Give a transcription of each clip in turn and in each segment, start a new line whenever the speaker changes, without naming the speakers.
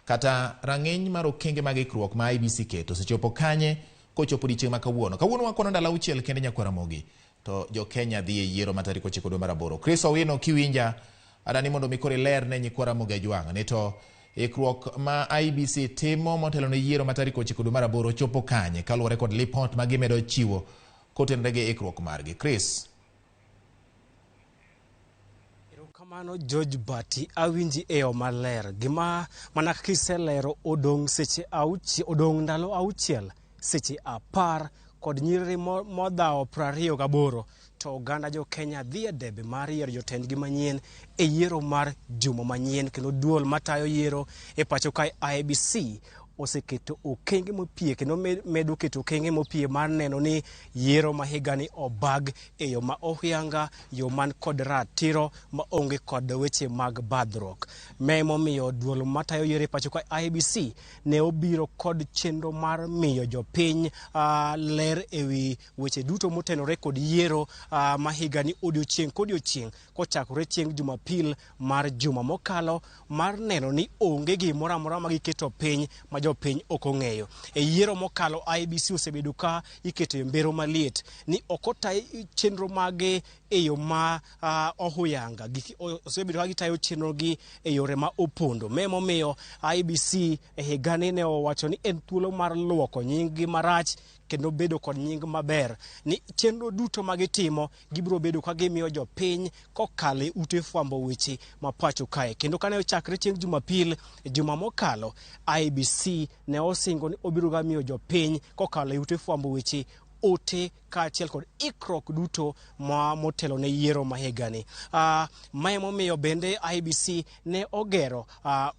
Kata rang'iny mar okenge mag ikruok ma IEBC keto osechopo kanye kochopo odiechieng' ma kawuono. Kawuono wakwano ndalo 6 kende nyakwar Ramogi to jo Kenya dhi e yiero ma tarik 9 dwe mar 8. Chris Owino kiwinja adani mondo mi koro iler ne nyikwa Ramogi Ajwang' ni to ikruok ma IEBC timo motelo ne yiero ma tarik 9 dwe mar 8 chopo kanye kaluwore kod lipot ma gimedo chiwo kotenore gi ikruok margi. Chris.
Erokamano George Bati, awinji e yo maler. Gima mana kaka iselero odong' seche auchiel, odong' ndalo 6, seche 10 kod nyiriri modhawo 28 to oganda jo Kenya dhi e debe mar yiero jotendgi manyien e yiero mar juma manyien kendo duol matayo yiero e pacho kae IEBC oseketo okenge mopie kendo medo keto okenge mopie mar neno ni yiero ma higani obag e yo ma ohuyanga, yo man kod ratiro ma onge kod weche mag badhruok. Ma emomiyo duol matayo yiero e pacho ka IEBC ne obiro kod chenro mar miyo jopiny ler ewi weche duto motenore kod yiero ma higani odiochieng' kodiochieng' kochakore chieng' Jumapil mar juma mokalo mar neno ni onge gimoro amora ma giketo piny ma jopiny ok ong'eyo. E yiero mokalo IEBC osebedo ka iketo e mbero maliet ni ok ota chenro mage e yo ma ohuyanga. Osebedo ka gitayo chenro gi e yore ma opondo. Ma emomiyo IEBC e higani ne owacho ni en thuolo mar luoko nying gi marach kendo bedo kod nying maber ni chenro duto ma gitimo gibiro bedo ka gimiyo jopiny kokalo e ute fwambo weche ma pacho kae. Kendo kane ochakre chieng' Jumapil e juma mokalo, IEBC ne osingo ni obiro ga miyo jopiny kokalo e ute fwambo weche ote kaachiel kod ikruok duto ma motelo ne yiero ma higani. Ma emomiyo bende IEBC ne ogero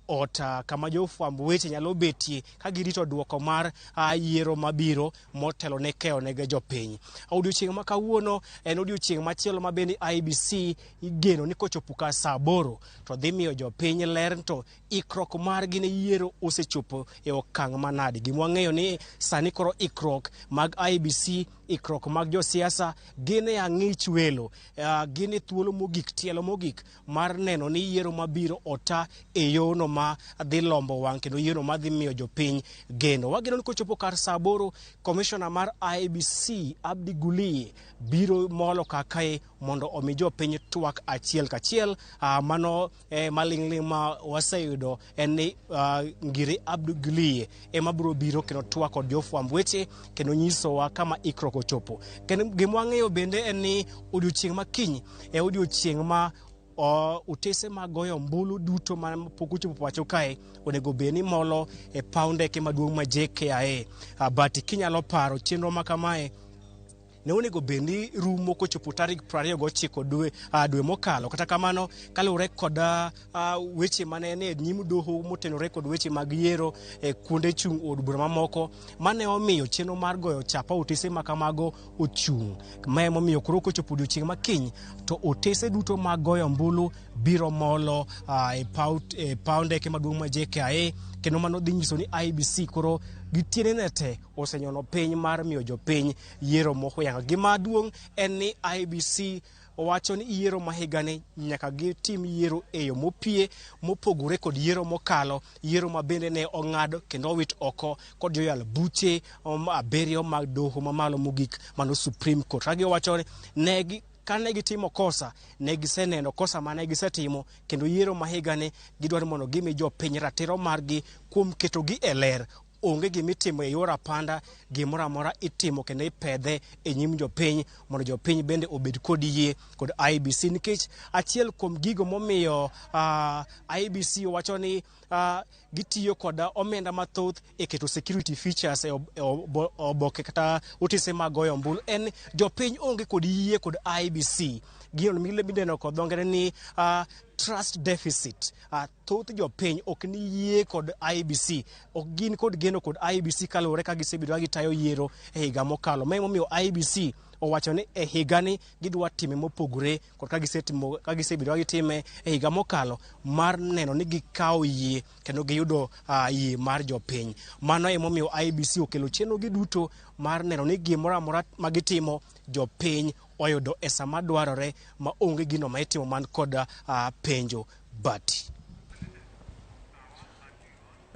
ot kama jofwamb weche nyalo betie ka girito duoko mar yiero mabiro motelo ne keyo ne jopiny. Odiochieng' ma kawuono en odiochieng' machielo ma bende IEBC igeno ni kochopo ka saa 8 to dhi miyo jopiny ler to ikruok margi ne yiero osechopo e okang' manade. Gima wang'eyo ni sani koro ikruok mag IEBC, ikruok mag josiasa gin e ang'ich welo, gin e thuolo mogik, tielo mogik mar neno ni yiero mabiro ota e yono ma dhi lombo wang' kendo yiero ma dhi miyo jopiny geno. Wageno ni kochopo kar saa 8, komishona mar IEBC Abdi Guliye biro molo kakae mondo omi jopiny twak achiel kachiel. Mano maling'ling' ma waseyudo en ni Ngire Abdi Guliye ema biro biro kendo twak kod jofwamb weche kendo nyisowa kama ikruok ochopo. Kendo gima wang'eyo bende en ni odiochieng' ma kiny e odiochieng' ma otese mag goyo ombulu duto ma pok ochopo pacho kae onego bed ni molo e paw ndeke maduong' ma JKIA. But kinyalo paro chenro ma kamae ne onego bed ni rumo kochopo tarik 29 dwe mokalo. Kata kamano, kaluwore kod weche mane nie nyim doho motenore kod weche mag yiero e kuonde chung' od bura mamoko, mane omiyo chenro mar goyo chapa otese ma kamago ochung'. Ma emomiyo koro kochopo odiochieng' ma kiny to otese duto mag goyo ombulu biro molo e paw ndeke maduong' ma JKIA, kendo mano dhi nyiso ni IEBC koro gi tiendene te osenyono piny mar miyo jopiny yiero mohuyango. Gima duong' en ni IEBC owacho ni yiero ma higani nyaka gitim yiero e yo mopie mopogore kod yiero mokalo, yiero ma bende ne ong'ad kendo owit oko kod joyal buche 7 mag doho mamalo mogik mano Supreme Court. Ka giwacho ni kane gitimo kosa, ne giseneno kosa mane gisetimo, kendo yiero ma higani gidwaro mondo gimi jopiny ratiro margi kuom ketogi e ler. Onge gimitimo e yor apanda, gimoro amora itimo kendo ipedhe e nyim jopiny mondo jopiny bende obed kod yie kod IEBC, nikech achiel kuom gigo momiyo IEBC owacho ni gitiyo kod omenda mathoth e keto security features e oboke kata otese mag goyo ombulu en jopiny onge kod yie kod IEBC. Gino midendo kod dho ngere ni trust deficit. Thoth jopiny ok ni yie kod IEBC, ok gin kod geno kod IEBC kaluwore ka gisebedo ka gitayo yiero e higa mokalo. Ma emomiyo IEBC owacho ni e higani gidwa time mopogore kod ka gisebedo ka gitime e higa mokalo mar neno ni gikawo yie kendo giyudo yie mar jopiny. Mano emomiyo IEBC okelo chenro gi duto mar neno ni gimoro amora ma gitimo jopiny oyudo e sama dwarore ma onge gino ma itimo man kod penjo. Bati.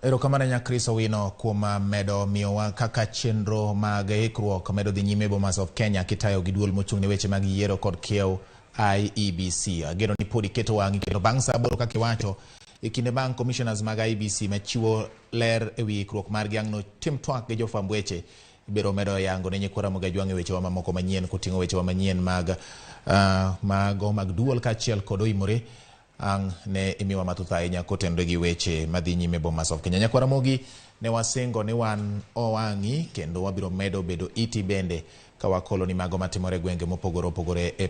Erokamano ahinya Chris Owino kuom medo miyowa kaka chenro mag ikruok medo dhi nyime e Bomas of Kenya kitayo gi duol mochung' ne weche mag yiero kod kiew IEBC. Ageno ni pod iketo wang'i kendo bang' saa aboro kaka iwacho e kinde bang' commissioners mag IEBC machiwo ler ewi ikruok margi ang' notim twak gi jofwamb weche ibiro medo yango ne nyikwa Ramogi Ajwang' e wechewa mamoko manyien koting'o wechewa manyien mag mago mag duol kaachiel kod oimore ang' ne imiwa mathoth ahinya kotenore gi weche madhi nyime Bomas of Kenya. Nyakwa Ramogi ne wasingo ni wan owang'i kendo wabiro medo bedo iti bende ka wakolo ni mago matimore e gwenge mopogore opogore e